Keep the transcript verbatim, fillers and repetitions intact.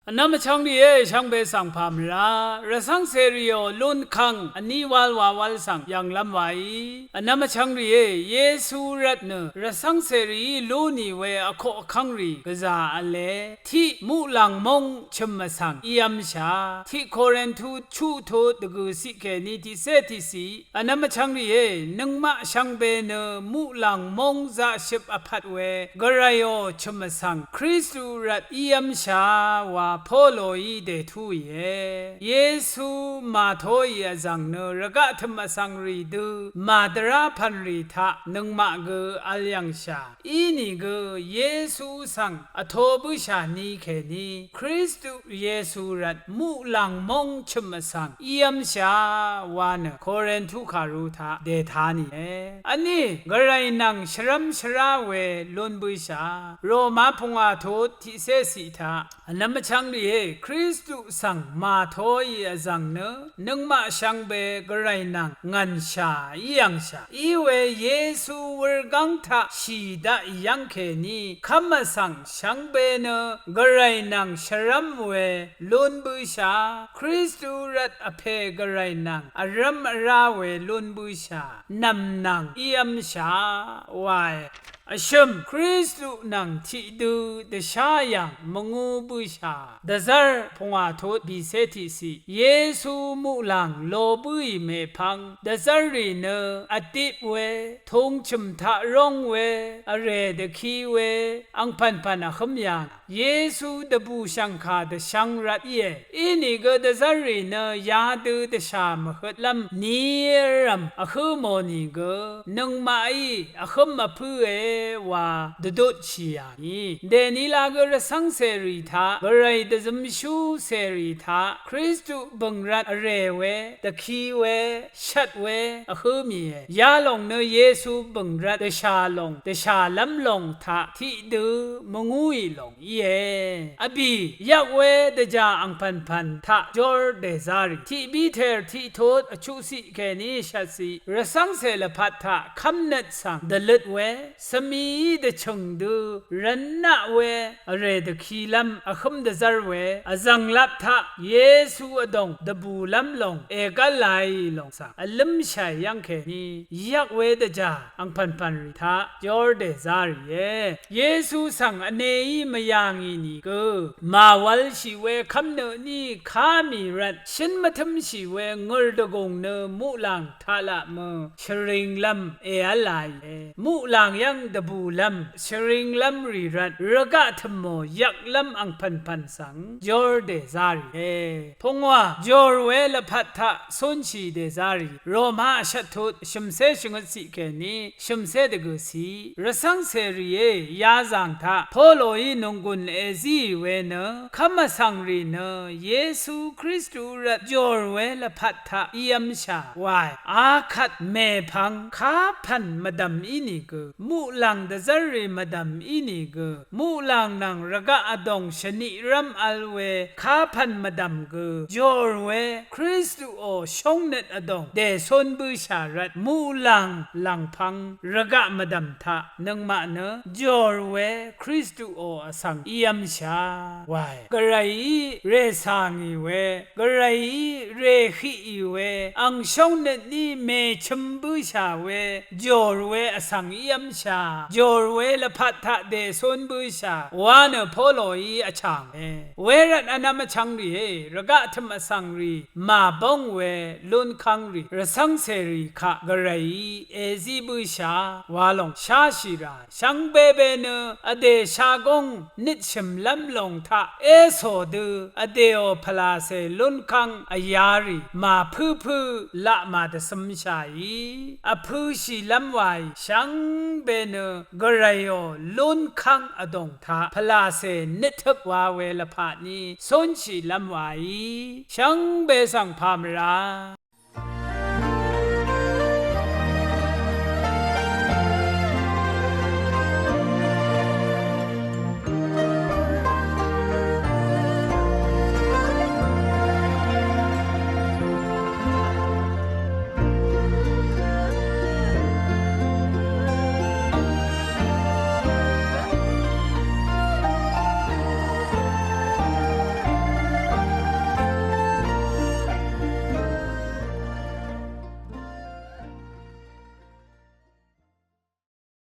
Vnvm vchvng rìé, shvngbe svng pà mvrá rvcv́ng cèrìò lún kv́ng vní wál wa wál svng yv̀nglv́m waí. Vnvm vchvng rìé, Yesu rvt nø rvcv́ng cèrìí lú nì we vkoq vkv́ng rì gvzà v̄le. Tiq muqlàng móng chø̀m vsvng ív́mshà. Tiq Korintu chuq tut dvgø̀ ciq kèní tiqcé tiqciq. Vnvm vchvng rìé, nøngmaq shvngbe nø muqlàng móng zaqshøp vpvt we gvrayò chø̀m vsvng Kristu rvt ív́mshà wa Poloí dètúìe. Yesu màtoì vzv̀ng nø rvgaq tø̀m vsvng rì dø màdvrá pv̀n rì taq nøngmaq gø vl yv̀ngshà. Inìgø Yesu svng vto bǿshà ni kèní Kristu Yesu rvt muqlàng móng chø̀m vsvng ív́mshà wa nø Korintu kàru taq dèta nìe. Vní gvray nvng shvrv́m shvrá we lún bǿshà. Roma pungwà tut tiqcé ciq taq vnvm vchvng rìé, Kristu svng màtoì vzv̀ng nø nøngmaq shvngbe gvray nvng ngv̀nshà í yv̀ngshà. Iwe Yesu wurgáng taq shì daqì yv́ng kèní kv́m vsvng shvngbe nø gvray nvng shvrv́m we lún bǿshà. Kristu rvt vpè gvray nvng vrv́m vrá we lún bǿshà. Nv̀m nvng ív́mshà wae. Vshø̀m Kristu nvng tiqdø dvshá yv̀ng mvngú bǿshà. Dvzv́r pungwà tut bìcé tiqciq. Yesu muqlàng lo bǿì mèpvng dvzv́rrì nø vdip we, tūng chø̀m taq róng we, vrè dvki we, angpv̀npv̀n vhǿm yà ngà. Yesu dvbùshv̀ngkà dvshvng rvt íe. Inìgø dvzv́rrì nø yadø dvshà mvhøtlv́m ni vrv̀m vhǿ mò nìgø nøngmaqí vhǿm vpǿe wa dvdutshì yà ngì. Dènila gø rvcv́ng cèrì taq gvray dvzømshú cèrì taq Kristu bø̀ng rvt vrè we, dvki we, shvt we vhǿ mìe. Yalòng nø Yesu bø̀ng rvt dvshà lòng dvshàlv́m lòng taq tiqdø mvngúì lòng íe. Vbì yvk we dvjà angpv̀npv̀n taq jór dèzá rì. Tiq Piter tiq tut vchuqciq kèní shvtciq. Rvcv́ngcè lvpat taq kv́mnøt svng dvløt we, svmií dvchø̀ng dø rvnaq we, vrè dvkilv́m vhǿm dvzv́r we, vzv̀nglap taq Yesu vdòng dvbùlv́m lòng ègv́l laì lòng svng vlǿmshàì yv́ng kèní yvk we dvjà angpv̀npv̀n rì taq jór dèzá rìe. Yesu svng vneí mvyà ngì nìgø màwvlshì we kv́mnøt ní ká mì rvt shǿn mvtǿmshì we ngø̀r dvgùng nø muqlàng taq laq mø shvringlv́m èv́l laìe. Muqlàng yv́ng dvbùlv́m shvringlv́m rì rvt rvgaq tø̀mò yvklv́m angpv̀npv̀n svng jór dèzá rìe. Pungwà jòr we lvpat taq cúnshì dèzá rì. Roma vshvt tut shø̀mcé shvngøt ciq kèní shø̀mcé dvgø̀ ciq. Rvcv́ngcè rìé, yazàng taq Poloí nònggùn èzíì we nø kv́m vsvng rì nø Yesu Kristu rvt jòr we lvpat taq ív́mshà wae. Akvt mèpvng kapv̀n mvdv̀m ínìgø, muqlàng dvzv́rrì mvdv̀m ínìgø, muqlàng nvng rvgaq vdòng shvniqrv́m vl we kapv̀n mvdv̀m gø jòr we Kristuò shóngnøt vdòng dècún bǿshà rvt muqlàng lv̀ngpv̄ng rvgaq mvdv̀m taq nøngmaq nø jòr we Kristuò vsvng ív́mshà wae. Gvrayí rècà ngì we, gvrayí rèhiqì we, ang shóngnøt ní mèchøm bǿshà we, jòr we vsvng ív́mshà, jòr we lvpat taq dècún bǿshà wa nø Poloí vchànge. Wervt vnvm vchvng rìé, rvgaq tø̀m vsvng rì màbóng we lúnkv́ng rì, rvcv́ngcè rì kaq gvrayí èzí bǿshà wa lòng sháshì rà. Shvngbe be nø vdè shagóng nøtshø̀mlv́m lòng taq écò dø vdèò pvlàcè lúnkv́ng vyarì màpǿpǿ laq màdvcømshàí vpø̄shìlv́m wàì. Shvngbe nø gvrayò lúnkv́ng vdòng taq pvlàcè nøttøp wa we lvpat ní cúnshìlv́m wàí. Shvngbe svng pà mvrá